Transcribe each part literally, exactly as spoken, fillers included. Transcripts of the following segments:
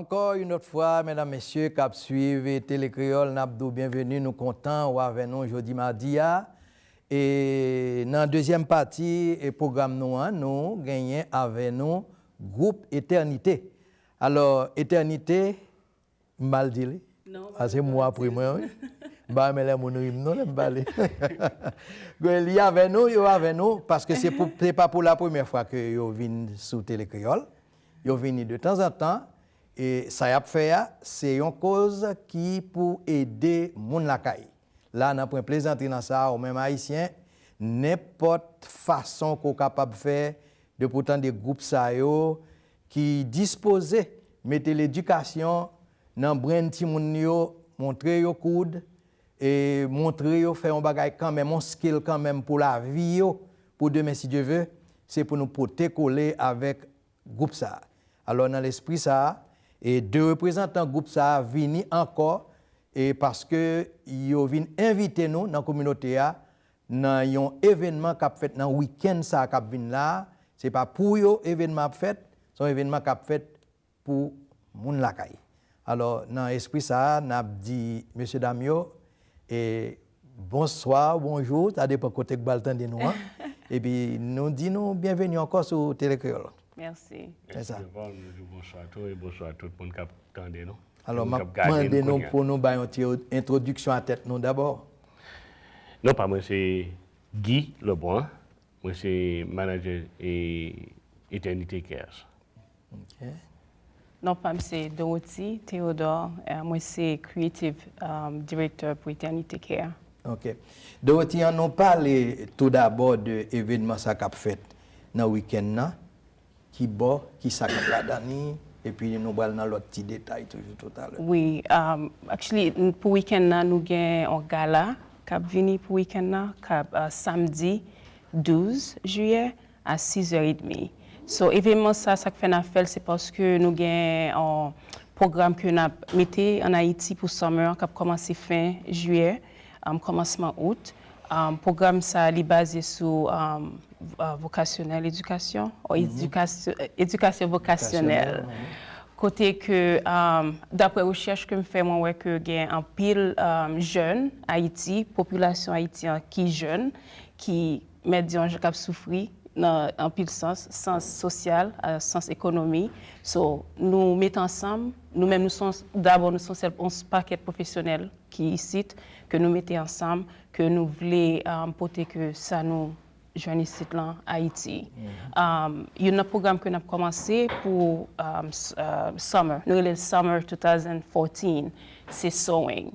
Ankò yon lòt fwa, medam, mesye k ap swiv Tele Kreyòl, n ap di w byenveni, nou kontan w avè nou jodi madi a. E nan dezyèm pati e pwogram nou an, nou genyen avè nou gwoup Etènite. Alò, Etènite, m mal di li? Non, pa se mwen apre mwen, wi. M pa renmen lè moun ri m non, lè m pale. Li avè nou, yo avè nou, paske se pou, se pa pou la premyè fwa ke yo vin sou Tele Kreyòl. Yo vini de tanzantan, e sa y ap fè a, se yon koz ki pou ede moun lakay. La, n ap pran plezantri nan sa, ou menm Ayisyen, nenpòt fason ke w kapab fè, depi w tande gwoup sa yo ki dispoze mete ledikasyon nan brenn timoun yo, montre yo koud, e montre yo fè yon bagay kanmenm, yon skill kanmenm pou lavi yo, pou demen, si Dye ve, se pou nou pote kole avèk gwoup sa a. Alò, nan lespri sa a, e de reprezantan gwoup sa a vini ankò, e paske yo vin envite nou nan kominote a, nan yon evènman k ap fèt nan wikenn sa a k ap vin la a. Se pa pou yo evènman ap fèt, se yon evènman k ap fèt pou moun lakay. Alò, nan espri sa a, n ap di, mesye dam yo, e bonswa, bonjou, sa depann kote k pral tande nou an. Epi, nou di nou byenveni ankò sou Tele Kreyòl. Mèsi. Mèsi Deval, nou di w bonswa tou, e bonswa tout moun k ap tande nou. Alò, m ap mande nou pou nou bay yon ti entwodiksyon a tèt nou dabò. Non pa mwen se Guy Lebrun, mwen se manadjè e Eternity Cares. Ok. Non pa m se Dorothy Theodore, eh, mwen se Creative, um, Director pou Eternity Care. Ok. Dorothy, an nou pale tou dabò de evènman sa k ap fèt nan wikenn nan. Ki bò, ki sa k ap ladan li, epi nou pral nan lòt ti detay toujou toutalè. Wi, um, actually, n- pou wikenn nan, nou gen yon gala k ap vini pou wikenn nan, k ap, uh, samdi douz jiyè a sizè edmi. So, evènman sa, sa k fè n ap fè l, se paske nou gen yon pwogram ke n ap mete ann Ayiti pou summer an, k ap kòmanse fen jiyè, um, kòmansman out. Um, pwogram sa, li baze sou, um, uh, vokasyonèl edikasyon, ou edikasyon, edikasyon vokasyonèl. Kote ke, um, daprè rechèch ke m fè, mwen wè ke gen anpil, um, jèn Ayiti, popilasyon Ayiti an ki jèn, ki mèt di yon jan k ap soufri nan anpil sans, sans sosyal, uh, sans ekonomi. So, nou mete ansanm, nou menm nou se yon, dabò nou se yon sèl, yon pakèt pwofesyonèl ki isit, ke nou mete ansanm, ke nou vle, um, pote ke sa nou jwenn isit lan, Ayiti. Um, youn nan pwogram ke n ap kòmanse pou, um, s- uh, summer, nou rele l summer two thousand fourteen, se sewing.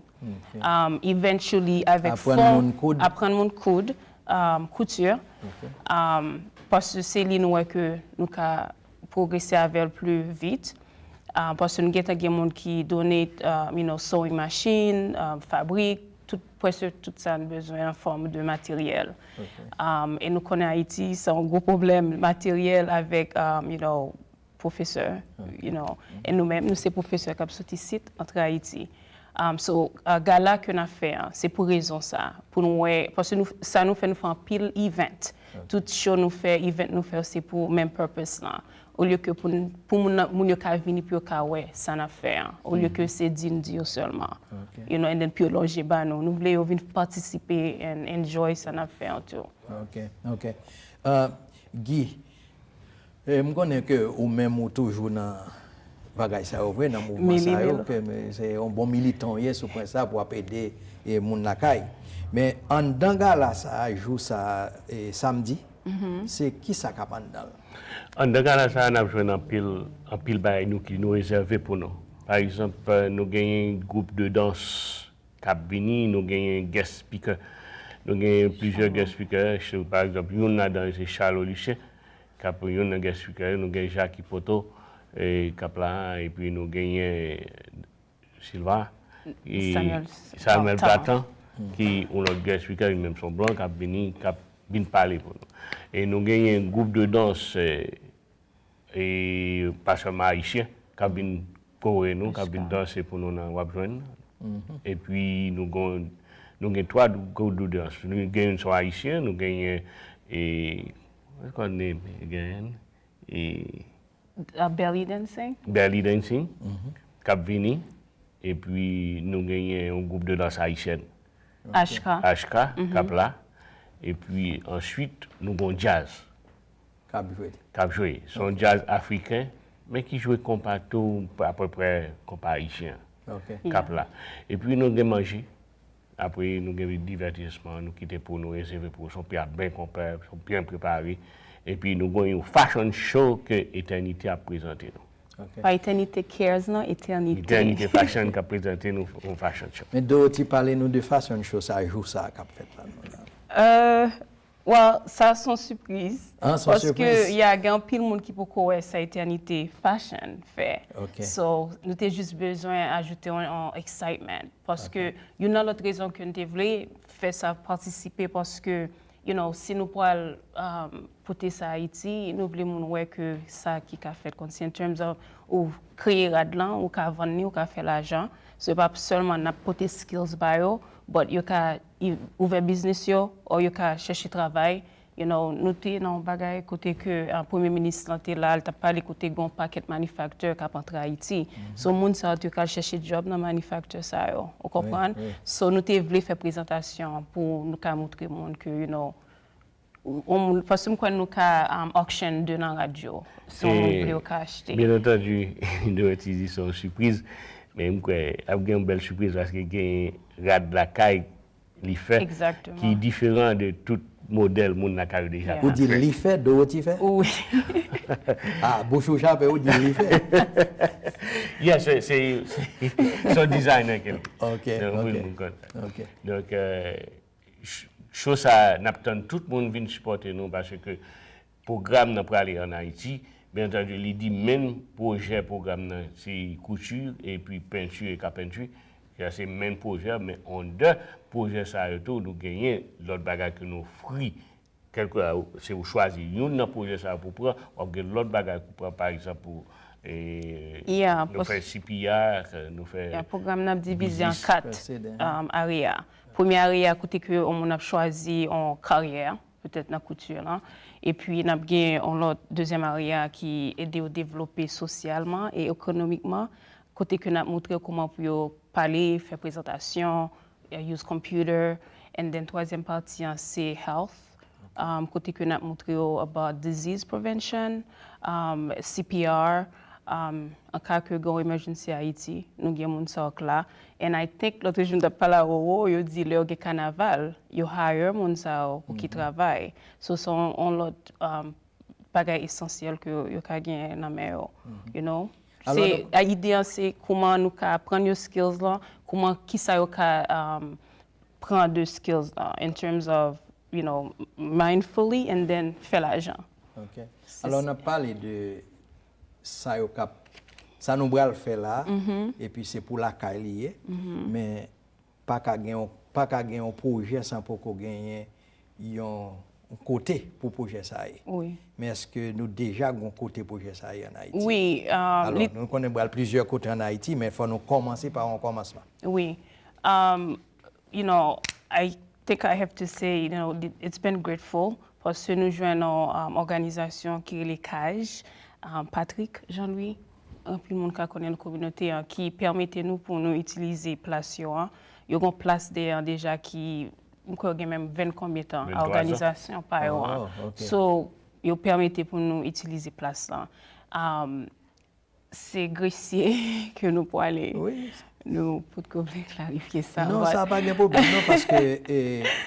Um, eventually, avèk fon, aprann moun koud, um, kouti, um, paske se li nou wè ke nou ka pwogrese avè l pli vit. Ah, paske nou gentan gen moun ki donate, ah, you know, sewing machine, ah, fabrik, tout, prèske tout sa nou bezwen an fòm de materyèl. Um, e nou konnen Ayiti, se yon gwo pwoblèm materyèl avèk, um, you know, pwofesè, you know. E nou menm, nou se pwofesè k ap sot isit, antre Ayiti. Um, so, uh, gala ke n ap fè an, se pou rezon sa, pou nou wè, paske nou, sa nou fè, nou fè anpil event. Tout show nou fè, event nou fè, se pou menm purpose lan. Olye ke pou n- pou moun nan- moun yo ka vini pou yo ka wè sa n ap fè an, olye ke se di n di yo sèlman. You know, and then pou yo lonje ba nou. Nou vle yo vin patisipe and enjoy sa n ap fè an tou. Ok, ok. Uh, Guy, eh, m konnen ke ou menm ou toujou nan bagay sa yo vre, nan mouvman sa yo, ke se yon bon militan ou ye sou pwen sa pou w ap ede, eh, moun lakay. Men anndan gala sa, jou sa, eh, samdi, se ki sa k ap anndan l? Anndan gala sa a, n ap jwenn anpil, anpil bagay nou ki nou rezève pou nou. Pa egzanp, nou genyen gwoup de dans k ap vini, nou genyen guest speaker. Nou genyen plizyè guest speaker. Pa egzanp, youn ladan yo se Charles Lucien, k ap youn nan guest speaker yo. Nou gen Jacky Poto, eh, k ap la, epi nou genyen Silva, e Samuel Platan, ki yon lòt guest speaker, li menm se yon blan, k ap vini, k ap vin pale pou nou. E nou genyen gwoup de dans, eh, e pa sèlman ayisyen, k ap vin kore nou, k ap vin danse pou nou nan w ap jwenn. Epi nou gon- nou gen twa gwoup de dans. Nou gen youn se ayisyen, nou genyen, e, what's called name again? E, uh, belly dancing. Belly dancing. k ap vini, epi nou genyen yon gwoup de dans ayisyèn, H K, H K, k ap la, epi answit, nou gon djaz k ap jwe. K ap jwe. Se yon djaz afriken, men ki jwe konpa tou apeprè konpa ayisyen an k ap la. Epi nou gen manje. Apre, nou gen divètisman, nou kite pou nou, rezève pou nou. Se yon pya byen konplè, se yon byen prepare. Epi nou gen yon fashion show ke Eternité ap prezante nou. Pa Eternité Cares, non, Eternité. Eternité Fashion k ap prezante nou yon fashion show. Men Dorothy, pale nou de fashion show sa, jou sa k ap fèt la, non, la. Euh, well, sa se yon sipriz. Ah, se yon sipriz. Paske, yeah, gen anpil moun ki poko wè sa Eternité Fashion fè. So, nou te jis bezwen ajoute yon, yon excitement. Paske youn nan lòt rezon ke n te vle fè sa patisipe, paske, you know, si nou pral, um, pote sa Ayiti, nou vle moun wè ke sa ki ka fèt, kòmsi in terms of ou kreye rad lan, ou ka vann li, ou ka fè lajan. So, e pa sèlman n ap pote skills ba yo, but yo ka i- ouvè biznis yo, or yo ka chèche travay. You know, nou te nan yon bagay kote ke, ah, premye minis lan te la, li t ap pale kote gen yon pakèt manufacture k ap antre Ayiti. So, moun sa yo te ka al chèche job nan manufacture sa yo. Ou konprann? So, nou te vle fè prezantasyon pou nou ka montre moun ke, you know, yon moun, paske m kwè nou ka, um, auction de nan rad yo. Si yon moun vle, yo ka achte. Byen antandi, Dorothy di se yon sipriz, men m kwè ap gen yon bèl sipriz paske gen rad lakay li fè ki diferan de tout modèl moun lakay yo deja konn fè. Ou di li fè, Dorothy fè? Wi. Ah, bouch ou chape, ou di li fè. Yeah, se, se, se, se yon designer ke l. Ok, ok. Donk, wi, moun konn sa. Ok. Donk, euh, ch- show sa, n ap tann tout moun vin sipòte nou paske pwogram nan prale ann Ayiti. Byen antandi, li di men pwojè pwogram nan se kouti epi penti e kapenti. Sa se men pwoje a, men anndan pwojè sa yo tou, nou genyen lòt bagay ke nou ofri. Kèlkeswa se ou chwazi youn nan pwojè sa yo pou pran, w ap gen lòt bagay pou pran, pa egzanp, pou, e, nou fè C P R, nou fè pwogram nan ap divize an kat, um, area. Premye area kote ke yon moun ap chwazi yon karyè, petèt nan kouti lan. Epi n ap gen yon lòt dezyèm area ki ede yo devlope sosyalman e ekonomikman, kote ke n ap montre yo kòman pou yo pale, fè prezantasyon, use computer, and then twazyèm pati an se health, um, kote ke n ap montre yo about disease prevention, um, C P R, um, an ka ke gen yon emergency Ayiti, nou gen moun sa yo k la. And I think lòt jou m t ap pale a Roro, yo di lè yo gen kanaval, yo hire moun sa yo pou ki travay. So, se yon, yon lòt, um, bagay esansyèl ke yo, yo ka gen nan men yo, you know. Se, ide an se kòman nou ka aprann yo skills lan, kòman, kisa yo ka, um, pran de skills lan, in terms of, you know, mindfully and then fè lajan. Ok. Alò, n ap pale de sa yo k ap, sa nou pral fè la, epi se pou lakay li ye, men pa ka gen yon, pa ka gen yon pwojè san poko genyen yon kote pou pwojè sa ye. Wi. Men èske nou deja gen yon kote pwojè sa ye ann Ayiti? Wi, um, alò, nou konnen pral plizyè kote ann Ayiti, men fò nou kòmanse pa yon kòmansman. Wi. Um, you know, I think I have to say, you know, th- it's been grateful paske nou jwenn yon, um, òganizasyon ki rele kaj, um, Patrick Jean-Louis, anpil moun ka konnen l kominote an, ki pèmete nou pou nou itilize plas yo an. Yo gon plas dèyè an deja ki, m kwè yo gen menm vennkonbyen tan, òganizasyon pa yo an. So, yo pèmete pou nou itilize plas lan. Um, Se gresye ke nou pwale. Wi. Nou potko vle klarifye sa. Non, sa pa gen pwoblèm, non, paske, e,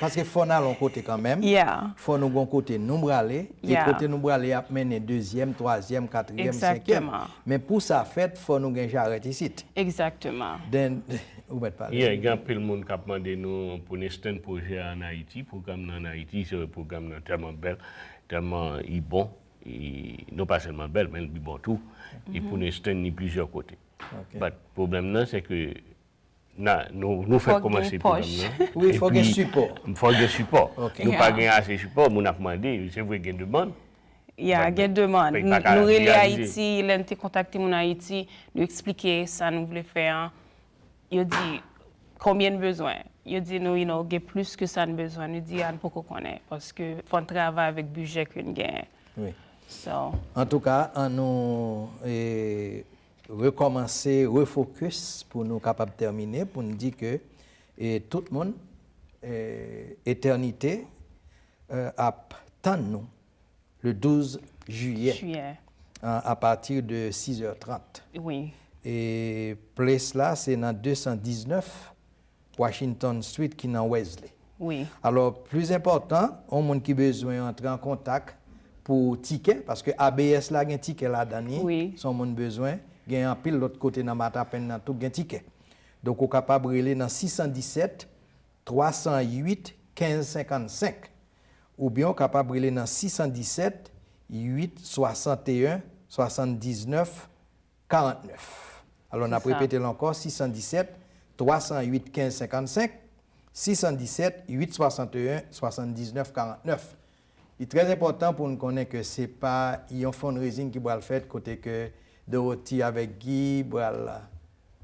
paske fò n al yon kote kanmenm. Yeah. Fò nou gon kote nou prale, e kote nou prale ap mennen dezyèm, twazyèm, katriyèm, senkyèm. Egzakteman. Men pou sa fèt, fò nou gen jarèt isit. Egzakteman. Then, ou mèt pale. Yeah, gen anpil moun k ap mande nou pou n estenn pwojè a ann Ayiti. Pwogram nan ann Ayiti, se pwogram nan tèlman bèl, tèlman li bon. E non pa sèlman l bèl, men l pi bon tou. E pou n estenn li plizyè kote. But pwoblèm nan, se ke na, nou, nou fèk kòmanse pwogram nan. Wi, fò gen sipò. Epi, fò gen sipò. Nou pa gen ase sipò, moun ap mande, se vre gen demann. Ya, gen demann. Nou rele Ayiti, lè n te kontakte moun Ayiti, nou eksplike sa nou vle fè an. Yo di, "Konbyen n bezwen?" Yo di nou, you know, "Gen plis ke sa n bezwen." Nou di, "A, n poko konnen, paske fò n travay avèk bidjè ke n genyen." Wi. So. Antouka, annou, e, rekòmanse, refocus pou nou kapab tèmine, pou n di ke e tout moun, e, etènite, e, ap tann nou le douz jiyè, Jiyè. a, apati de sizè trant. Wi. E ples la, se nan de san diznèf Washington Street ki nan Wesley. Wi. Alò, plis enpòtan, yon moun ki bezwen antre an kontak pou tikè, paske A B S la gen tikè ladan li, Wi. Si yon moun bezwen, gen anpil lòt kote nan Matapenn nan tou gen tikè. Donk, ou kapab rele nan sis san disèt, twa san uit, kenz senkannsenk, oubyen ou kapab rele nan sis san disèt, uit swasanteyen, swasanndiznèf, karantnèf. Alò, n ap Se sa. Repete l ankò, sis san disèt, twa san uit, kenz senkannsenk, sis san disèt, uit swasanteyen, swasanndiznèf, karantnèf. Li trè enpòtan pou n konnen ke se pa yon fundraising ki pral fèt kote ke Dorothy avèk Guy pral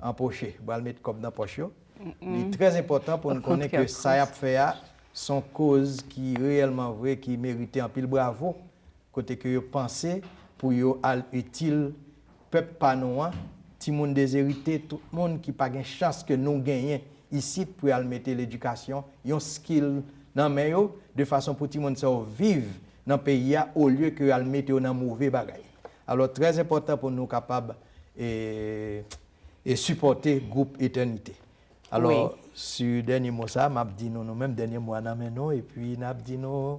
anpoche, pral met kòb nan pòch yo. Li trè enpòtan pou n Open konnen ke cause. Sa y ap fè a, se yon koz ki reyèlman vre, ki merite anpil bravo, kote ke yo panse pou yo al itil pèp pa nou an, timoun dezerite, tout moun ki pa gen chans ke nou genyen isit pou y al mete ledikasyon, yon skill nan men yo, de fason pou timoun sa yo viv nan peyi a, olye ke y al mete yo nan move bagay. Alò, trè enpòtan pou nou kapab e, e sipòte gwoup Etènite. Alò, Wi. Si dènye mo sa, m ap di nou, nou menm, dènye mo a nan men nou, epi n ap di nou,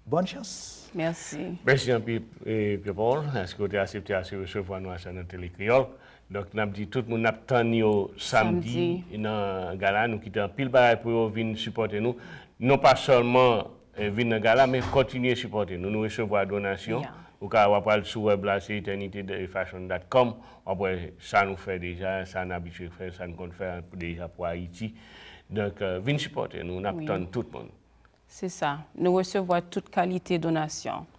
bòn chans. Mèsi. Mèsi anpil, e, Pierre Paul, èske w te aksepte a se resevwa nou aswè nan Tele Kreyòl. Donk, n ap di tout moun n ap tann yo samdi nan gala. Nou kite anpil bagay pou yo vin sipòte nou. Non pa sèlman e, vin nan gala, men kontinye sipòte nou. Nou resevwa donasyon. Ya. Ou ka, w ap al sou wèb la, se eternite fashion dot com. W ap wè sa nou fè deja, sa n abitye fè, sa n konn fè deja pou Ayiti. Donk, e, vin sipòte nou, n ap Wi. Tann tout moun. Se sa. Nou resevwa tout kalite donasyon.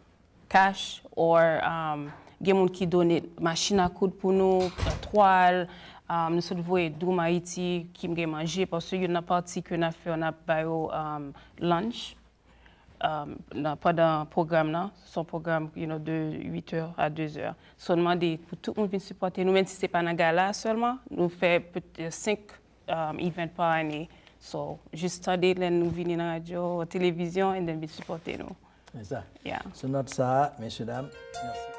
Cash or, um, gen moun ki done machin a koud pou nou, twal, um, nou sot voye Doom Haiti ki gen manje, paske youn nan pati ke n ap fè, n ap ba yo, um, lunch, um, nan, pandan pwogram nan, se yon pwogram, you know, de uit è a de zè. So, n mande pou tout moun vin sipòte nou, menm si se pa nan gala sèlman, nou fè petèt senk, um, event pa ane. So, jis tande lè nou vini nan radyo, televizyon, and then vin sipòte nou. Se sa. Yeah. Sou nòt sa a, mesye dam, mèsi.